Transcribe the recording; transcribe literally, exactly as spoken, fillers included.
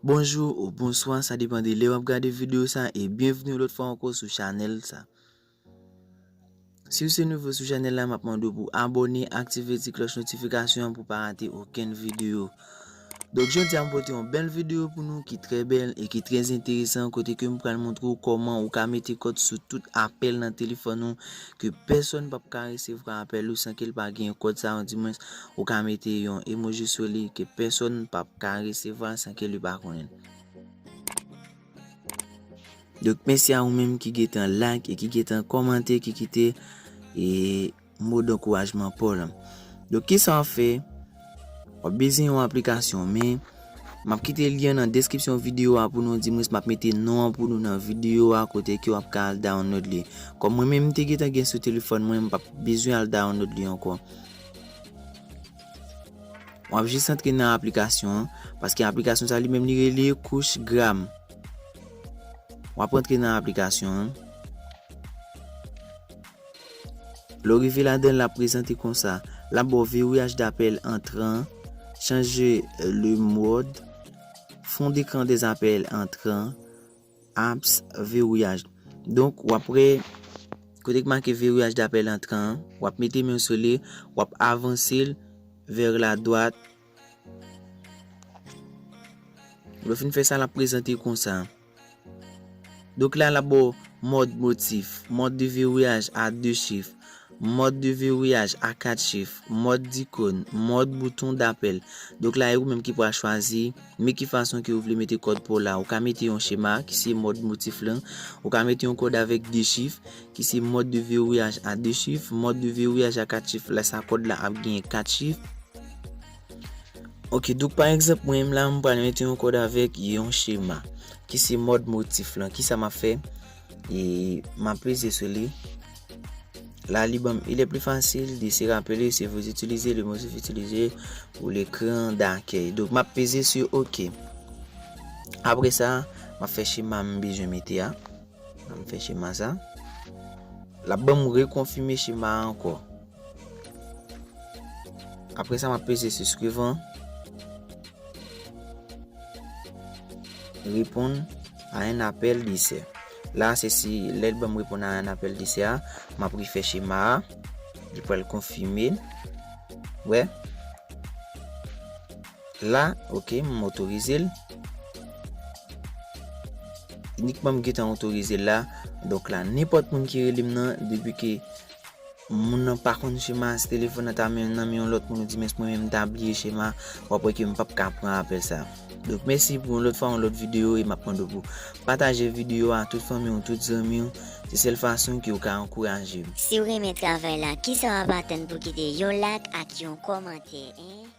Bonjou ou bonswa, sa depann de lè w ap gade videyo sa, e byenvni yon lòt fwa ankò sou chanèl sa. Si w se nouvo sou chanèl la, m ap mande w pou abòne, aktive ti klòch notifikasyon an pou pa rate okenn videyo. Donk, jodi a m pote yon bèl videyo pou nou ki trè bèl e ki trè enteresan, kote ke m pral montre w kòman ou ka mete kòd sou tout apèl nan telefòn ou, ke pèsonn p ap ka resevwa apèl ou san ke l pa gen kòd sa, ou di mwens ou ka mete yon emoji sou li ke pèsonn p ap ka resevwa san ke li pa konnen. Donk, mèsi a ou menm ki gentan like e ki gentan kòmante, ki kite e mo dankourajman pa w lan. Donk, kisa w ap fè? W ap bezwen yon aplikasyon, men m ap kite lyen nan deskripsyon videyo a pou nou, di mwens m ap mete non an pou nou nan videyo a, kote ke w ap ka al download li. Kòm mwen menm m te gentan gen sou telefòn mwen, m p ap bezwen al download li ankò. W ap jis antre nan aplikasyon an, paske aplikasyon sa li menm li rele Couche Gram. W ap antre nan aplikasyon an. Lè w rive ladan l, l ap prezante konsa. L ap ba w verrouillage d'appel entrant, changer le mode, fond d'écran des appels entrants, apps, verrouillage. Donk, w ap wè kote k make verrouillage d'appel entrant an, w ap mete men w sou li, w ap avanse l vers la droite. Lè w fin fè sa, l ap prezante konsa. Donk la, l ap ba w mode motif, mode de verrouillage à deux chiffres, mode de verrouillage à quatre chiffres, mode d'icône, mode bouton d'appel. Donk la, e ou menm ki pral chwazi, men ki fason ke ou vle mete kòd pa w la. Ou ka mete yon chema, ki se mode motif lan. Ou ka mete yon kòd avèk de chif, ki se mode de verrouillage à deux chiffres, mode de verrouillage à quatre chiffres. La, sa kòd la ap genyen kat chif. Ok, donk pa egzanp, mwen menm la, m pral mete yon kòd avèk yon chema, ki se mode motif lan. Kisa m ap fè? E m ap peze sou li. La, li ban m, il est plus facile de se rappeler si vous utilisez le motif utilisé pour l'écran d'accueil. Donk, m ap peze sou ok. Apre sa, m ap fè chema m bezwen mete a. An m fè chema sa. L ap ban m rekonfime chema a ankò. Apre sa, m ap peze sou suivant. Répondre à un appel dessert. La, se si lè l ban m répondre à un appel dessert a, m ap refè chema a. Li pral konfime l. Wè. La, ok, m otorize l. Inikman m gentan otorize l la. Donk la, nenpòt moun ki rele m nan, depi ke moun nan pa konn chema, si telefòn nan ta men-, nan men yon lòt moun, ou di, "Men mwen menm m ta bliye chema," w ap wè ke m p ap ka pran apèl sa. Donk, mèsi pou yon lòt fwa, yon lòt videyo, e m ap mande w pou pataje videyo a tout fanmi w, tout zanmi w. Se sèl fason ke w ka ankouraje m. Si w renmen travay la, kisa w ap atann pou kite yon like ak yon kòmantè, en?